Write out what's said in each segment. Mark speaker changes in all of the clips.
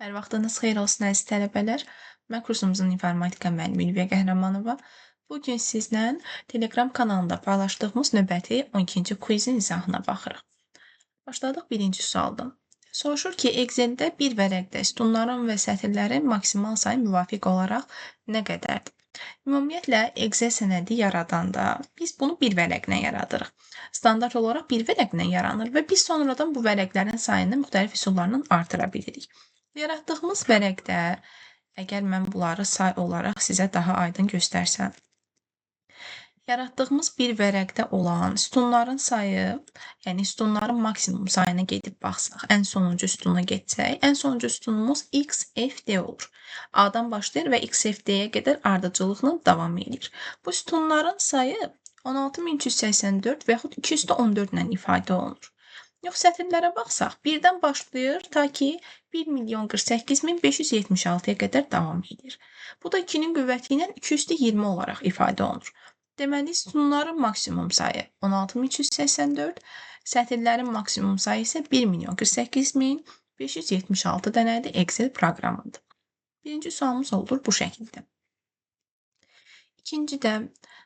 Speaker 1: Hər vaxtınız xeyir olsun əziz tələbələr. Mən kursumuzun informatika müəllimi Ülviyə Qəhrəmanova. Bu gün sizlə Telegram kanalında paylaşdığımız növbəti 12-ci quizin izahına baxırıq. Başladıq birinci sualdan. Soruşur ki, Excel-də bir vərəqdə sütunların və sətirlərin maksimal sayı müvafiq olaraq nə qədərdir? Ümumiyyətlə, Excel sənədi yaradanda biz bunu bir vərəqlə yaradırıq. Standart olaraq bir vərəqlə yaranır və biz sonradan bu vərəqlərin sayını müxtəlif üsullarla artıra bilirik. Yaratdığımız vərəqdə, əgər mən bunları say olaraq sizə daha aydın göstərsəm, yaratdığımız bir vərəqdə olan sütunların sayı, yəni sütunların maksimum sayına gedib baxsaq, ən sonuncu sütuna getsək, ən sonuncu sütunumuz XFD olur. A-dan başlayır və XFD-yə qədər ardıcıllıqla davam edir. Bu sütunların sayı 16.384 və yaxud 214 ilə ifadə olunur. Yox, sətirlərə baxsaq, birdən başlayır ta ki 1.048.576-ya qədər davam edir. Bu da 2-nin qüvvəti ilə 220 olaraq ifadə olunur. Deməli, sütunların maksimum sayı 16.384, sətirlərin maksimum sayı isə 1.048.576 dənədir Excel proqramında. Birinci sualımız olur bu şəkildə. İkincidə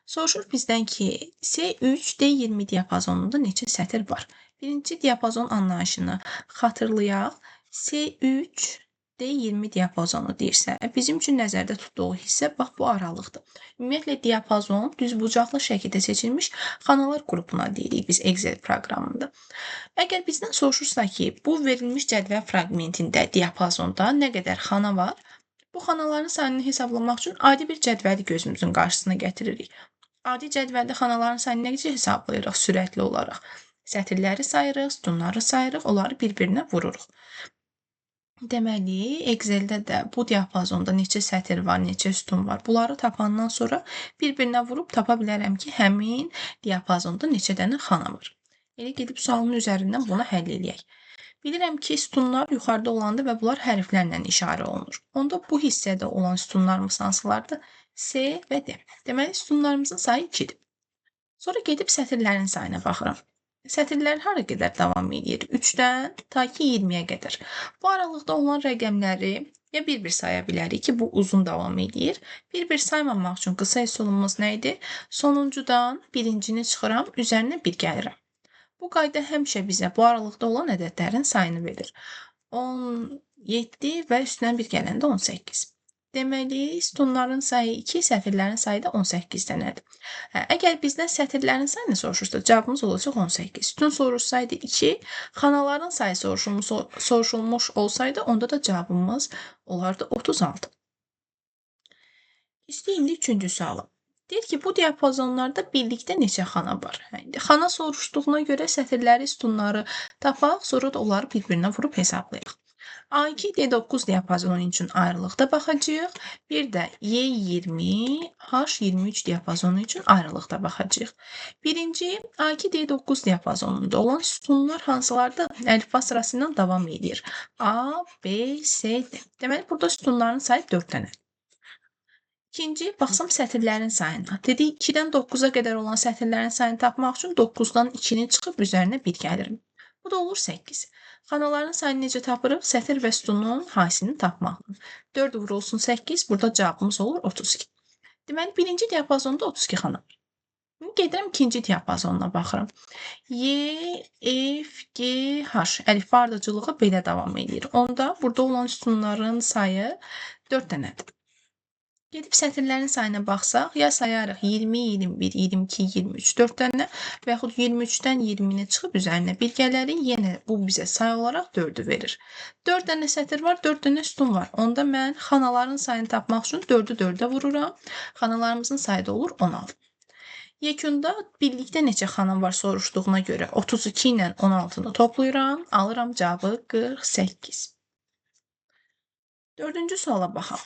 Speaker 1: soruşur bizdən ki, S3 D20 diapazonunda neçə sətir var? Birinci diapazon anlayışını xatırlayaq. S3 D20 diapazonu deyirsə, bizim üçün nəzərdə tutduğu hissə bax bu aralıqdır. Ümumiyyətlə, diapazon düzbucaqlı şəkildə seçilmiş xanalar qrupuna deyirik biz Excel proqramında. Əgər bizdən soruşursa ki, bu verilmiş cədvəl fraqmentində, diapazonda nə qədər xana var, bu xanaların sayını hesablamaq üçün adi bir cədvəli gözümüzün qarşısına gətiririk. Adi cədvəldə xanaların sayını necə hesablayırıq sürətli olaraq? Sətirləri sayırıq, sütunları sayırıq, onları bir-birinə vururuq. Deməli, Excel-də də bu diapazonda neçə sətir var, neçə sütun var, bunları tapandan sonra bir-birinə vurub tapa bilərəm ki, həmin diapazonda neçə dənə xana var. Elə gedib sualın üzərindən bunu həll eləyək. Bilirəm ki, sütunlar yuxarıda olandı və bunlar hərflərlə işarə olunur. Onda bu hissədə olan sütunlarımız hansılardır? S və D. Deməli, sütunlarımızın sayı 2-dir. Sonra gedib sətirlərin sayına baxıram. Sətirlər hara qədər davam edir? 3-dən ta ki 20-yə qədər. Bu aralıqda olan rəqəmləri ya bir-bir saya bilərik ki, bu uzun davam edir. Bir-bir saymamaq üçün qısa üsulumuz nə idi? Sonuncudan birincini çıxıram, üzərinə 1 gəlirəm. Bu qayda həmişə bizə bu aralıqda olan ədədlərin sayını verir. 17 və üstünə 1 gələndə 18. Deməli, sütunların sayı 2, sətirlərin sayı da 18 dənədir. Əgər bizdən sətirlərin sayını soruşursa, cavabımız olacaq 18. Sütun soruşsaydı 2, xanaların sayı soruşulmuş olsaydı, onda da cavabımız olardı 36. Keçdik indi üçüncü suala. Deyir ki, bu diapazonlarda birlikdə neçə xana var? İndi xana soruşduğuna görə sətirləri, sütunları tapaq, sonra da onları bir-birinə vurub hesablayaq. A2, D9 diapazonu üçün ayrılıqda baxacağıq. Bir də Y20, H23 diapazonu üçün ayrılıqda baxacağıq. Birinci, A2, D9 diapazonunda olan sütunlar hansılarda əlifba sırası ilə davam edir? A, B, C, D. Deməli, burada sütunların sayı 4 dənə. İkinci, baxsam sətirlərin sayına. Dedik, 2-dən 9-a qədər olan sətirlərin sayını tapmaq üçün 9-dan 2-ni çıxıb üzərinə 1 gəlirim. Bu da olur 8. Xanaların sayını necə tapırıq? Sətir və sütunun hasilini tapmaqla. 4 vurulsun 8, burada cavabımız olur 32. Deməli, birinci diapazonda 32 xana var. Gedirəm ikinci diapazonuna baxıram. Y, F, G, H. Əlifba ardıcıllığı belə davam edir. Onda burada olan sütunların sayı 4 dənədir. Gedib sətirlərin sayına baxsaq, ya sayarıq 20, 21, 22, 23, 4 dənə və yaxud 23-dən 20-ni çıxıb üzərinə 1 gələrik, yenə bu bizə say olaraq 4-ü verir. 4 dənə sətir var, 4 dənə sütun var. Onda mən xanaların sayını tapmaq üçün 4-ü 4-ə vururam. Xanalarımızın sayı da olur 16. Yekunda birlikdə neçə xana var soruşduğuna görə 32 ilə 16-nı toplayıram, alıram cavabı 48. Dördüncü suala baxaq.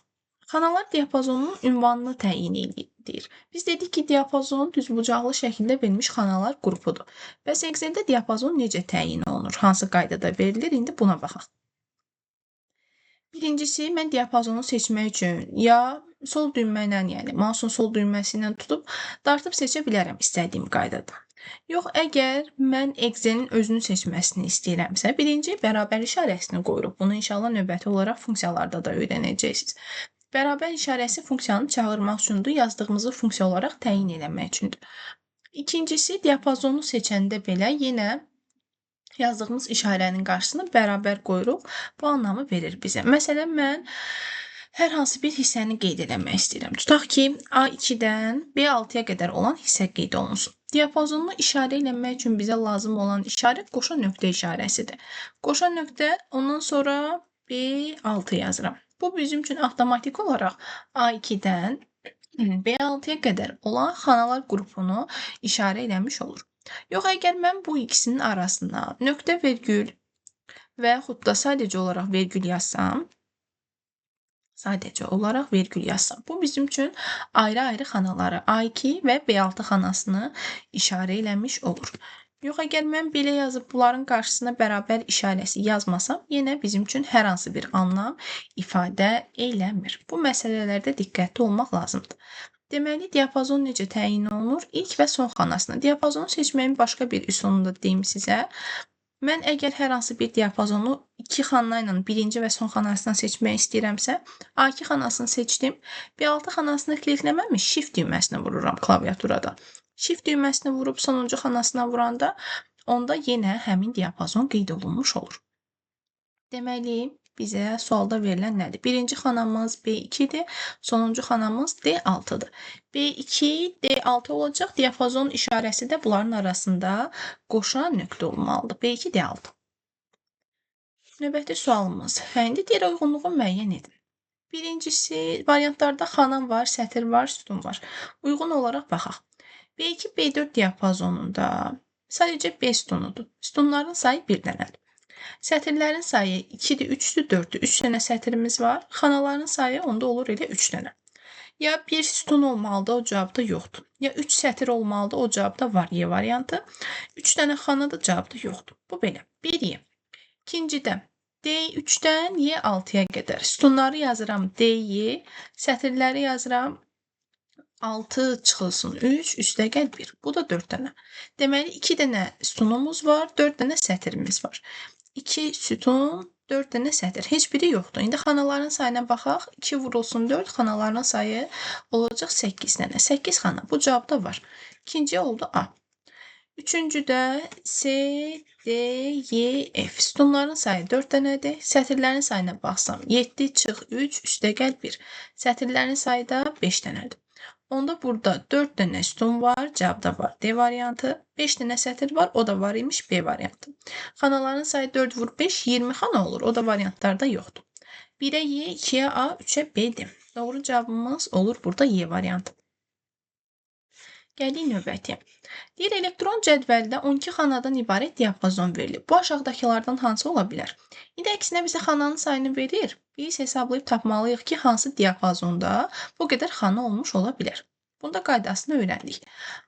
Speaker 1: Xanalar diapazonunun ünvanını təyin edir. Biz dedik ki, diapazon düzbucaqlı şəkildə verilmiş xanalar qrupudur. Bəs Excel-də diapazon necə təyin olunur? Hansı qaydada verilir? İndi buna baxaq. Birincisi, mən diapazonu seçmək üçün ya sol düymə ilə, yəni mouse'un sol düyməsi ilə tutub dartıb seçə bilərəm istədiyim qaydada. Yox, əgər mən Excelin özünü seçməsini istəyirəmsə, birinci bərabər işarəsini qoyuruq. Bunu inşallah növbəti olaraq funksiyalarda da öyrənəcəksiniz. Bərabər işarəsi funksiyanı çağırmaq üçündür, yazdığımızı funksiya olaraq təyin eləmək üçündür. İkincisi, diapazonu seçəndə belə yenə yazdığımız işarənin qarşısını bərabər qoyuruq. Bu anlamı verir bizə. Məsələn, mən hər hansı bir hissəni qeyd eləmək istəyirəm. Tutaq ki, A2-dən B6-ya qədər olan hissə qeyd olunsun. Diapazonunu işarə eləmək üçün bizə lazım olan işarə qoşa nöqtə işarəsidir. Qoşa nöqtə, ondan sonra B6 yazıram. Bu bizim üçün avtomatik olaraq A2-dən B6-ya qədər olan xanalar qrupunu işarə eləmiş olur. Yox, əgər mən bu ikisinin arasına nöqtə vergül və yaxud da sadəcə olaraq vergül yazsam, bu bizim üçün ayrı-ayrı xanaları A2 və B6 xanasını işarə eləmiş olur. Yox, əgər mən belə yazıb bunların qarşısına bərabər işarəsi yazmasam, yenə bizim üçün hər hansı bir anlam ifadə eləmir. Bu məsələlərdə diqqətli olmaq lazımdır. Deməli, diapazon necə təyin olunur? İlk və son xanasına. Diapazonu seçməyin başqa bir üsulunu da deyim sizə. Mən əgər hər hansı bir diapazonu iki xana ilə birinci və son xanasından seçmək istəyirəmsə, A2 xanasını seçdim. B6 xanasını klikləməmiş Shift düyməsini vururam klaviaturada. Shift düyməsini vurub sonuncu xanasına vuranda, onda yenə həmin diapazon qeyd olunmuş olur. Deməli, bizə sualda verilən nədir? Birinci xanamız B2-dir, sonuncu xanamız D6-dır. B2, D6 olacaq. Diapazon işarəsi də bunların arasında qoşa nöqtə olmalıdır. B2, D6. Növbəti sualımız. İndi digər uyğunluğu müəyyən edin. Birincisi, variantlarda xanam var, sətir var, sütun var. Uyğun olaraq baxaq. B2, B4 diapazonunda sadəcə B sütunudur. Sütunların sayı bir dənədir. Sətirlərin sayı 2-dir, 3-dür, 4-dür. 3 dənə sətirimiz var. Xanaların sayı onda olur elə 3 dənə. Ya bir sütun olmalıdır, o cavabda yoxdur. Ya 3 sətir olmalıdır, o cavabda var, Y variantı. 3 dənə xana da cavabda yoxdur. Bu belə. 1 Y. İkincidə D3-dən Y6-ya qədər. Sütunları yazıram D-yi, sətirləri yazıram 6 çıxılsın 3, üstə gəl 1. Bu da 4 dənə. Deməli, 2 dənə sütunumuz var, 4 dənə sətirimiz var. 2 sütun, 4 dənə sətir. Heç biri yoxdur. İndi xanaların sayına baxaq. 2 vurulsun 4, xanaların sayı olacaq 8 dənə. 8 xana. Bu cavabda var. İkinci oldu A. Üçüncüdə C, D, Y, F. Sütunların sayı 4 dənədir. Sətirlərin sayına baxsam 7 çıx 3, üstə gəl 1. Sətirlərin sayı da 5 dənədir. Onda burada 4 dənə sütun var, cavabda var D variantı. 5 dənə sətir var, o da var imiş B variantı. Xanaların sayı 4 vur 5, 20 xana olur. O da variantlarda yoxdur. 1-ə Y, 2-yə A, 3-ə B-dir. Doğru cavabımız olur burada Y variantı. Gəldik növbətiyə. Deyir, elektron cədvəldə 12 xanadan ibarət diapazon verilib. Bu aşağıdakılardan hansı ola bilər? İndi əksinə bizə xananın sayını verir. Biz hesablayıb tapmalıyıq ki, hansı diapazonda bu qədər xana olmuş ola bilər. Bunda qaydasını öyrəndik.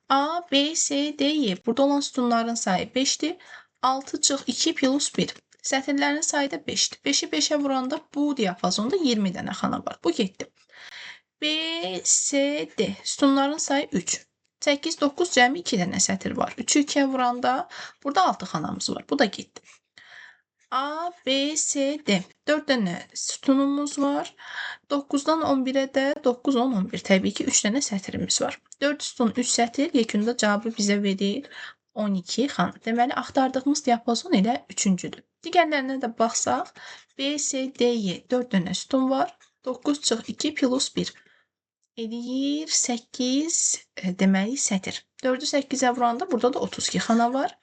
Speaker 1: A, B, C, D, Y. Burada olan sütunların sayı 5-dir. 6 çıx 2 plus 1. Sətirlərin sayı da 5-dir. 5-i 5-ə vuranda bu diapazonda 20 dənə xana var. Bu getdi. B, C, D. Sütunların sayı 3. 8, 9 cəmi 2 dənə sətir var. 3-ü 2-yə vuranda burada 6 xanamız var. Bu da getdi. A, B, C, D. 4 dənə sütunumuz var. 9-dan 11-ə də 9, 10, 11. Təbii ki, 3 dənə sətirimiz var. 4 sütun, 3 sətir. Yekunda cavabı bizə verir 12 xana. Deməli, axtardığımız diapazon elə 3-cüdür. Digərlərinə də baxsaq, B, C, D, Y. 4 dənə sütun var. 9 çıx 2 plus 1. Eləyir 8, deməli sətir. 4-ü 8-ə vuranda burada da 32 xana var.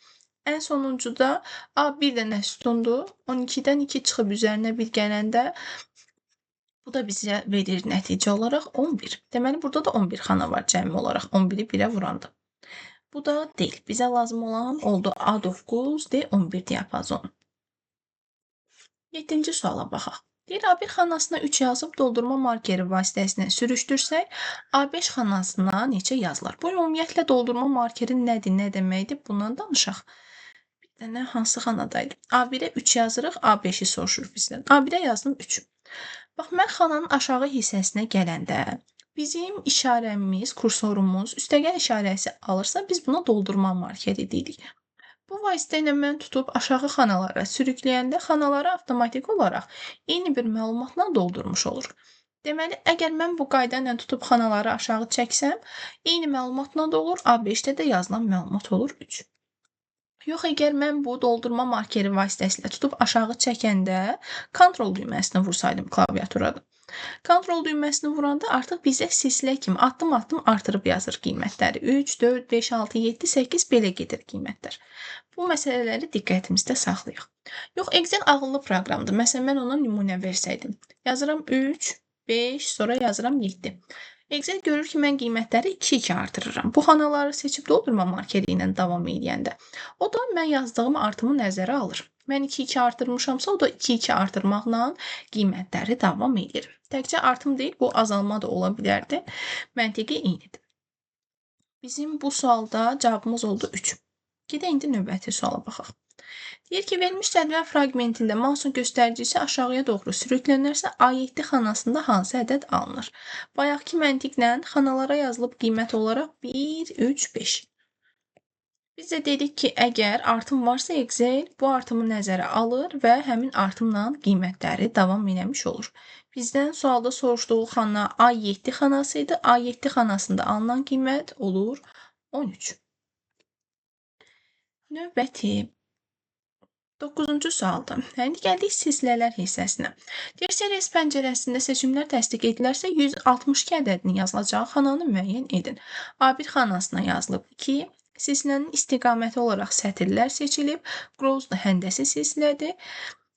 Speaker 1: Ən sonuncuda A bir dənə sütundur. 12-dən 2 çıxıb üzərinə 1 gələndə bu da bizə verir nəticə olaraq 11. Deməli, burada da 11 xana var cəmi olaraq 11-i 1-ə vuranda. Bu da deyil. Bizə lazım olan oldu A9, D11 diapazonu. 7-ci suala baxaq. Deyir, A1 xanasına 3 yazıb doldurma markeri vasitəsilə sürüşdürsək, A5 xanasına neçə yazılar? Bu, ümumiyyətlə, doldurma markeri nədir, nə deməkdir? Bundan danışaq. Bir dənə hansı xanadaydı? A1-ə 3 yazırıq, A5-i soruşur bizdən. A1-ə yazdım 3. Bax, mən xananın aşağı hissəsinə gələndə Bizim işarəmiz, kursorumuz üstəgəl işarəsi alırsa, biz buna doldurma markeri deyirik. Bu vasitə ilə mən tutub aşağı xanalara sürükləyəndə xanaları avtomatik olaraq eyni bir məlumatla doldurmuş olur. Deməli, əgər mən bu qayda ilə tutub xanaları aşağı çəksəm, eyni məlumatla da olur, A5-də də yazılan məlumat olur 3. Yox, əgər mən bu doldurma markeri vasitəsilə tutub aşağı çəkəndə Ctrl düyməsini vursaydım klaviaturada. Ctrl düyməsini vuranda artıq bizə silsilə kimi addım-addım artırıb yazır qiymətləri. 3, 4, 5, 6, 7, 8 belə gedir qiymətlər. Bu məsələləri diqqətimizdə saxlayaq. Yox, Excel ağıllı proqramdır. Məsələn, mən ona nümunə versəydim. Yazıram 3, 5, sonra yazıram 7. Excel görür ki, mən qiymətləri 2-2 artırıram. Bu xanaları seçib doldurma markeri ilə davam edəndə. O da mən yazdığım artımı nəzərə alır. Mən 2-2 artırmışamsa, o da 2-2 artırmaqla qiymətləri davam edir. Təkcə artım deyil, bu azalma da ola bilərdi. Məntiqi eynidir. Bizim bu sualda cavabımız oldu 3. Gedək indi növbəti suala baxaq. Deyir ki, verilmiş cədvəl fraqmentində mousun göstəricisi aşağıya doğru sürüklənərsə, A7 xanasında hansı ədəd alınır? Bayaqki məntiqlə xanalara yazılıb qiymət olaraq 1, 3, 5. Biz də dedik ki, əgər artım varsa Excel bu artımı nəzərə alır və həmin artımla qiymətləri davam eləmiş olur. Bizdən sualda soruşduğu xana A7 xanası idi. A7 xanasında alınan qiymət olur 13. Növbəti 9-cu sualdır. İndi gəldik silsilələr hissəsinə. Deyir, series pəncərəsində seçimlər təsdiq edilərsə 162 ədədinin yazılacağı xananı müəyyən edin. A1 xanasına yazılıb 2. Silsilənin istiqaməti olaraq sətirlər seçilib. Growth həndəsi silsilədir.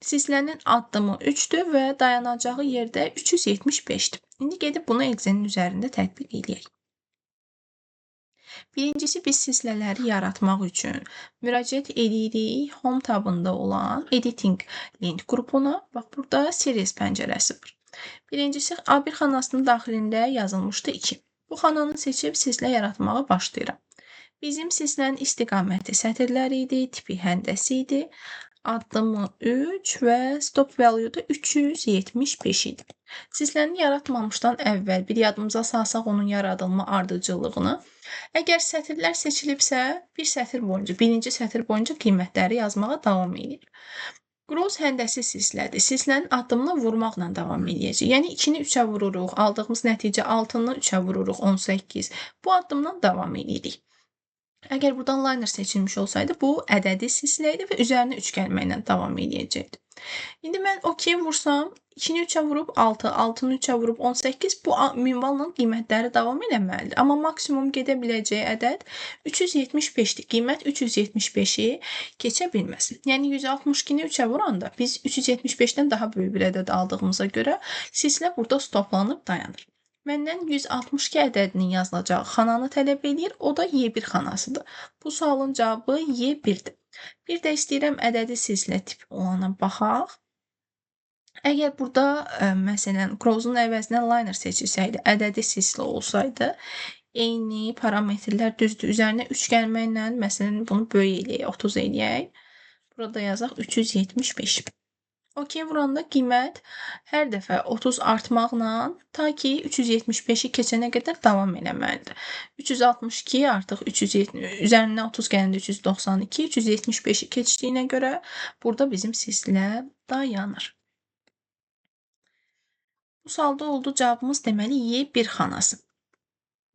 Speaker 1: Silsilənin addımı 3-dür və dayanacağı yerdə 375-dir. İndi gedib bunu Excel'in üzərində tətbiq eləyək. Birincisi, biz silsilələri yaratmaq üçün müraciət edirik Home tabında olan Editing Link qrupuna. Bax, burada Series pəncərəsi var. Birincisi, A1 xanasının daxilində yazılmışdı 2. Bu xananı seçib silsilə yaratmağa başlayıram. Bizim silsilənin istiqaməti sətirlər idi, tipi həndəsi idi, addımı 3 və stop value da 375 idi. Silsiləni yaratmamışdan əvvəl bir yadımıza salsaq onun yaradılma ardıcıllığını. Əgər sətirlər seçilibsə, bir sətir boyunca, birinci sətir boyunca qiymətləri yazmağa davam edir. Growth həndəsi silsilədir. Silsilənin addımını vurmaqla davam edəcək. Yəni 2-ni 3-ə vururuq, aldığımız nəticə 6-nı 3-ə vururuq, 18. Bu addımla davam edirik. Əgər buradan liner seçilmiş olsaydı, bu ədədi silsilə idi və üzərinə 3 gəlməklə davam edəcəkdi. İndi mən OK vursam, 2-ni 3-ə vurub 6, 6-nı 3-ə vurub 18, bu minvalla qiymətləri davam eləməlidir. Amma maksimum gedə biləcəyi ədəd 375-dir. Qiymət 375-i keçə bilməz. Yəni 162-ni 3-ə vuranda biz 375-dən daha böyük bir ədəd aldığımıza görə silsilə burada stoplanıb dayanır. Məndən 162 ədədinin yazılacağı xananı tələb eləyir, o da Y1 xanasıdır. Bu sualın cavabı Y1-dir. Bir də istəyirəm ədədi silsilə tipi olana baxaq. Əgər burada məsələn Growth-un əvəzinə liner seçilsəydi, ədədi silsilə olsaydı, eyni parametrlər düzdür. Üzərinə 3 gəlməklə məsələn bunu böyük eləyək, 30 eləyək. Burada yazaq 375. OK vuranda qiymət hər dəfə 30 artmaqla ta ki 375-i keçənə qədər davam eləməlidir. 362 artıq 370, üzərindən 30 gələndə 392, 375-i keçdiyinə görə burada bizim silsilə dayanır. Bu sualda oldu cavabımız deməli Y1 xanası.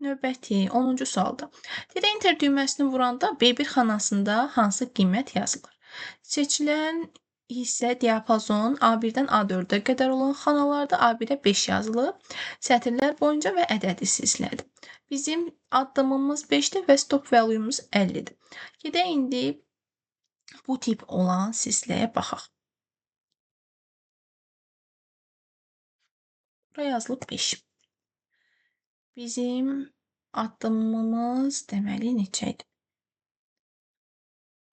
Speaker 1: Növbəti 10-cu sualda. Deyir, Enter düyməsini vuranda B1 xanasında hansı qiymət yazılır? Seçilən hissə diapazon A1-dən A4-ə qədər olan xanalarda A1-ə 5 yazılıb, sətirlər boyunca və ədədi silsilədir. Bizim addımımız 5-dir və stop value-umuz 50-dir. Gedək indi bu tip olan silsiləyə baxaq. Bura yazılıb 5. Bizim addımımız deməli neçə idi?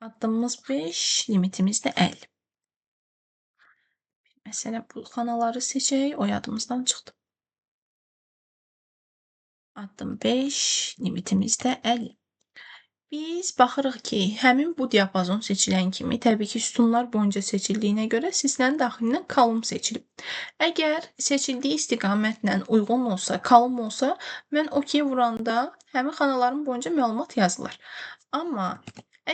Speaker 1: Addımımız 5, limitimiz də 50. Məsələn, bu xanaları seçək, o yadımızdan çıxdı. Addım 5, limitimiz də 50. Biz baxırıq ki, həmin bu diapazon seçilən kimi, təbii ki, sütunlar boyunca seçildiyinə görə silsilənin daxilindən kolum seçilib. Əgər seçildiyi istiqamətlə uyğun olsa, kolum olsa, mən OK vuranda həmin xanaların boyunca məlumat yazılır. Amma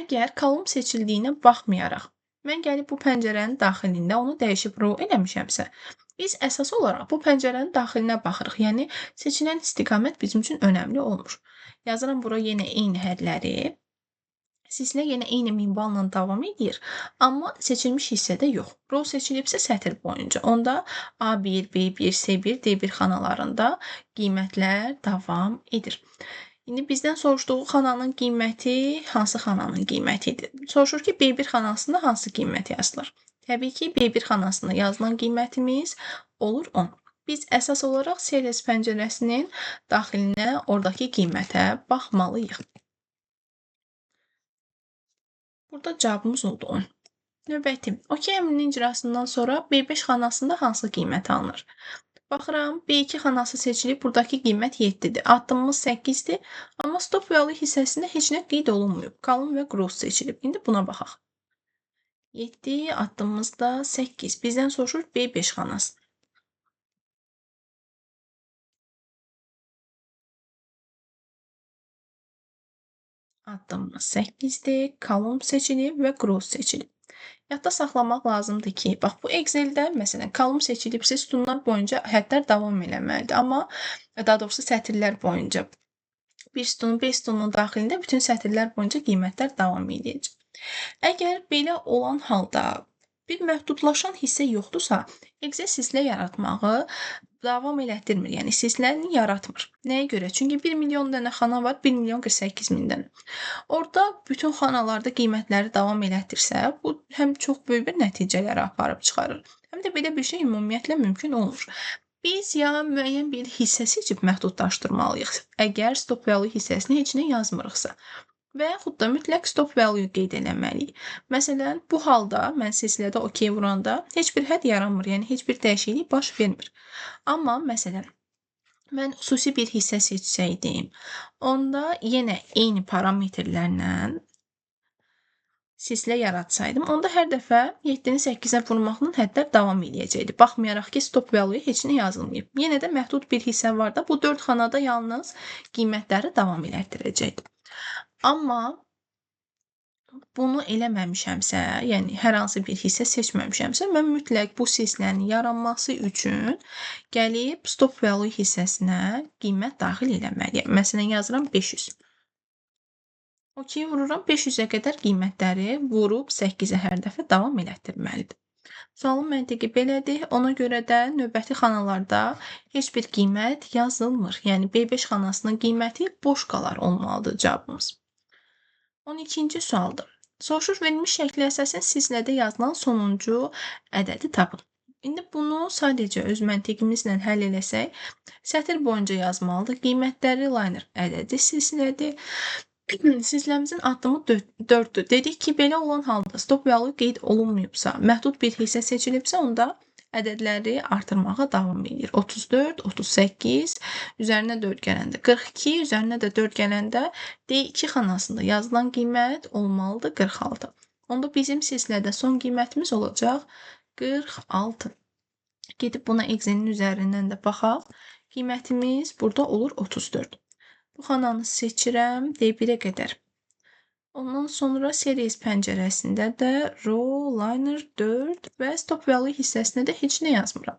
Speaker 1: əgər kolum seçildiyinə baxmayaraq, mən gəlib bu pəncərənin daxilində onu dəyişib row eləmişəmsə, biz əsas olaraq bu pəncərənin daxilinə baxırıq. Yəni, seçilən istiqamət bizim üçün önəmli olmur. Yazıram bura yenə eyni hədləri. Silsilə yenə eyni minvalla davam edir, amma seçilmiş hissədə yox. Row seçilibsə sətir boyunca. Onda A1, B1, C1, D1 xanalarında qiymətlər davam edir. İndi bizdən soruşduğu xananın qiyməti hansı xananın qiymətidir? Soruşur ki, B1 xanasında hansı qiymət yazılır? Təbii ki, B1 xanasında yazılan qiymətimiz olur 10. Biz əsas olaraq Series pəncərəsinin daxilinə, oradakı qiymətə baxmalıyıq. Burada cavabımız oldu 10. Növbəti, OK əmrinin icrasından sonra B5 xanasında hansı qiymət alınır? Baxıram, B2 xanası seçilib, buradakı qiymət 7-dir. Addımımız 8-dir, amma stop value hissəsində heç nə qeyd olunmayıb. Column və gross seçilib. İndi buna baxaq. 7, addımımız da 8. Bizdən soruşur B5 xanası. Addımımız 8-dir, kolum seçilib və gross seçilib. Yadda saxlamaq lazımdır ki, bax bu Excel-də məsələn kolum seçilibsə sütunlar boyunca hədlər davam eləməlidir, amma daha doğrusu sətirlər boyunca bir sütunun, 5 sütunun daxilində bütün sətirlər boyunca qiymətlər davam edəcək. Əgər belə olan halda bir məhdudlaşan hissə yoxdursa, Excel silsilə yaratmağı davam elətdirmir, yəni silsiləni yaratmır. Nəyə görə? Çünki 1 milyon dənə xana var, 1 milyon 48 min dənə. Orada bütün xanalarda qiymətləri davam elətdirsə, bu həm çox böyük bir nəticələrə aparıb çıxarır, həm də belə bir şey ümumiyyətlə mümkün olmur. Biz ya müəyyən bir hissə seçib məhdudlaşdırmalıyıq, əgər stop value hissəsini heç nə yazmırıqsa. Və yaxud da mütləq stop value qeyd eləməliyik. Məsələn, bu halda mən silsilədə OK vuranda heç bir hədd yaranmır, yəni heç bir dəyişiklik baş vermir. Amma məsələn, mən xüsusi bir hissə seçsəydim, onda yenə eyni parametrlərlə silsilə yaratsaydım, onda hər dəfə 7-ni 8-ə vurmaqla hədlər davam eləyəcəkdi. Baxmayaraq ki, stop value heç nə yazılmayıb. Yenə də məhdud bir hissə var da, bu 4 xanada yalnız qiymətləri davam elətdirəcəkdi. Amma bunu eləməmişəmsə, yəni hər hansı bir hissə seçməmişəmsə, mən mütləq bu silsilənin yaranması üçün gəlib stop value hissəsinə qiymət daxil eləməliyəm. Məsələn, yazıram 500. OK vururam, 500-ə qədər qiymətləri vurub 8-ə hər dəfə davam elətdirməlidir. Sualın məntiqi belədir. Ona görə də növbəti xanalarda heç bir qiymət yazılmır. Yəni B5 xanasının qiyməti boş qalar olmalıdır cavabımız. 12-ci sualdır. Soruşur, verilmiş şəklə əsasən silsilədə yazılan sonuncu ədədi tapın. İndi bunu sadəcə öz məntiqimizlə həll eləsək, sətir boyunca yazmalıdır. Qiymətləri liner ədədi silsilədir. Silsiləmizin addımı 4-dür. Dedik ki, belə olan halda stop value qeyd olunmayıbsa, məhdud bir hissə seçilibsə, onda ədədləri artırmağa davam edir. 34, 38, üzərinə 4 gələndə 42, üzərinə də 4 gələndə D2 xanasında yazılan qiymət olmalıdır 46. Onda bizim silsilədə son qiymətimiz olacaq 46. Gedib buna Excel'in üzərindən də baxaq. Qiymətimiz burada olur 34. Bu xananı seçirəm D1-ə qədər. Ondan sonra Series pəncərəsində də Row, Liner 4 və Stop Value hissəsinə də heç nə yazmıram.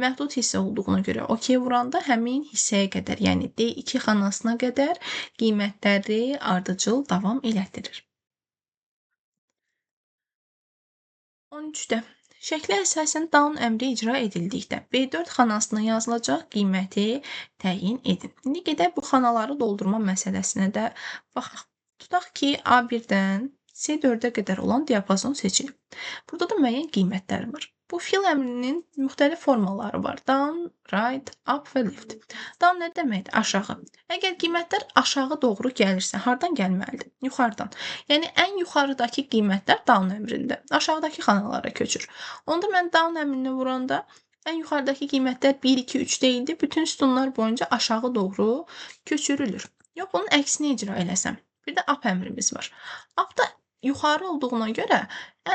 Speaker 1: Məhdud hissə olduğuna görə OK vuranda həmin hissəyə qədər, yəni D2 xanasına qədər qiymətləri ardıcıl davam elətdirir. 13-də şəklə əsasən down əmri icra edildikdə B4 xanasına yazılacaq qiyməti təyin edin. İndi gedək bu xanaları doldurma məsələsinə də baxaq. Tutaq ki, A1-dən C4-ə qədər olan diapazon seçilib. Burada da müəyyən qiymətlər var. Bu fill əmrinin müxtəlif formaları var. Down, right, up və left. Down nə deməkdir? Aşağı. Əgər qiymətlər aşağı doğru gəlirsə, hardan gəlməlidir? Yuxarıdan. Yəni, ən yuxarıdakı qiymətlər down əmrində aşağıdakı xanalara köçür. Onda mən down əmrini vuranda ən yuxarıdakı qiymətlər 1, 2, 3 deyildi. Bütün sütunlar boyunca aşağı doğru köçürülür. Yox, bunun əksini icra eləsəm. Bir də up əmrimiz var. Up da yuxarı olduğuna görə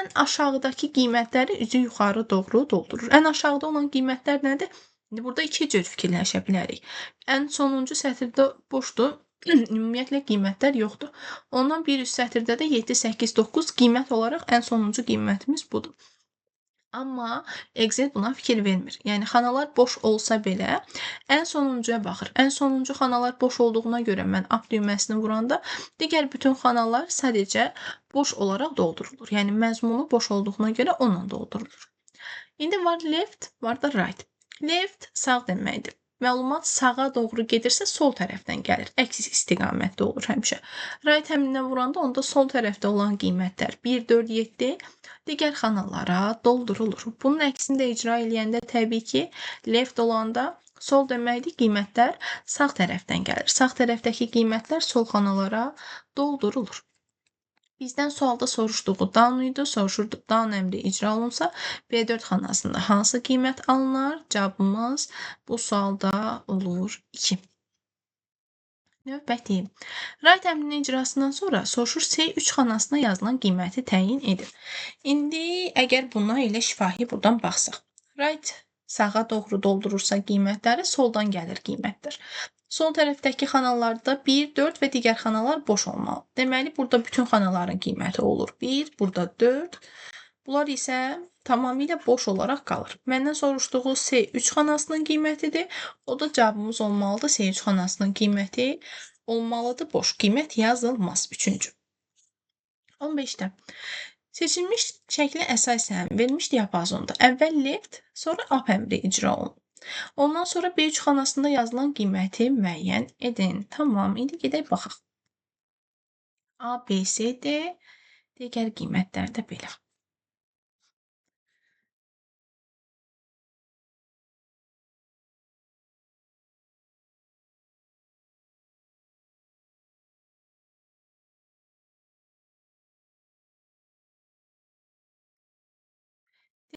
Speaker 1: ən aşağıdakı qiymətləri üzü yuxarı doğru doldurur. Ən aşağıda olan qiymətlər nədir? İndi burada iki cür fikirləşə bilərik. Ən sonuncu sətirdə boşdur. Ümumiyyətlə qiymətlər yoxdur. Ondan bir üst sətirdə də 7, 8, 9 qiymət olaraq ən sonuncu qiymətimiz budur. Amma Excel buna fikir vermir. Yəni xanalar boş olsa belə ən sonuncuya baxır. Ən sonuncu xanalar boş olduğuna görə mən up düyməsini vuranda digər bütün xanalar sadəcə boş olaraq doldurulur. Yəni məzmunu boş olduğuna görə onunla doldurulur. İndi var left, var da right. Left sağ deməkdir. Məlumat sağa doğru gedirsə sol tərəfdən gəlir. Əks istiqamətdə olur həmişə. Right əmrinə vuranda onda sol tərəfdə olan qiymətlər 1, 4, 7 digər xanalara doldurulur. Bunun əksini də icra eləyəndə təbii ki, left olanda sol deməkdir, qiymətlər sağ tərəfdən gəlir. Sağ tərəfdəki qiymətlər sol xanalara doldurulur. Bizdən sualda soruşduğu down idi. Soruşurdu down əmri icra olunsa B4 xanasında hansı qiymət alınar? Cavabımız bu sualda olur 2. Növbəti. Right əmrinin icrasından sonra soruşur C3 xanasına yazılan qiyməti təyin edin. İndi əgər buna elə şifahi buradan baxsaq. Right sağa doğru doldurursa qiymətləri, soldan gəlir qiymətlər. Sol tərəfdəki xanalarda 1, 4 və digər xanalar boş olmalı. Deməli, burada bütün xanaların qiyməti olur 1, burada 4. Bunlar isə tamamilə boş olaraq qalır. Məndən soruşduğu C3 xanasının qiymətidir. O da cavabımız olmalıdır. C3 xanasının qiyməti olmalıdır boş. Qiymət yazılmaz. 3-cü. 15-də. Seçilmiş şəklə əsasən verilmiş diapazonda əvvəl left, sonra up əmri icra olunur. Ondan sonra B3 xanasında yazılan qiyməti müəyyən edin. Tamam, indi gedək baxaq. A, B, C, D, digər qiymətlər də belə.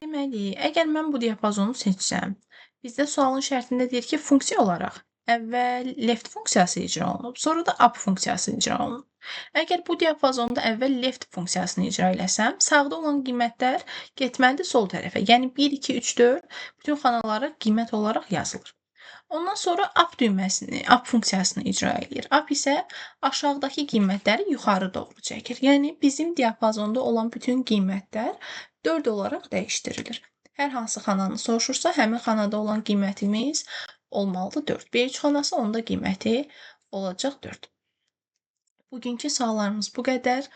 Speaker 1: Deməli, əgər mən bu diapazonu seçsəm, bizdə sualın şərtində deyir ki, funksiya olaraq əvvəl left funksiyası icra olunub, sonra da up funksiyası icra olunub. Əgər bu diapazonda əvvəl left funksiyasını icra eləsəm, sağda olan qiymətlər getməlidir sol tərəfə. Yəni 1, 2, 3, 4 bütün xanalara qiymət olaraq yazılır. Ondan sonra up düyməsini, up funksiyasını icra eləyir. Up isə aşağıdakı qiymətləri yuxarı doğru çəkir. Yəni bizim diapazonda olan bütün qiymətlər 4 olaraq dəyişdirilir. Hər hansı xananı soruşursa, həmin xanada olan qiymətimiz olmalıdır 4. B3 xanası, onda qiyməti olacaq 4. Bugünkü suallarımız bu qədər.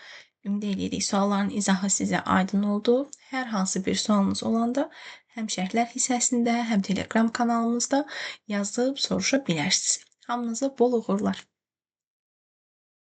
Speaker 1: Ümid edirik sualların izahı sizə aydın oldu. Hər hansı bir sualınız olanda həm şərhlər hissəsində, həm Telegram kanalımızda yazıb soruşa bilərsiniz. Hamınıza bol uğurlar.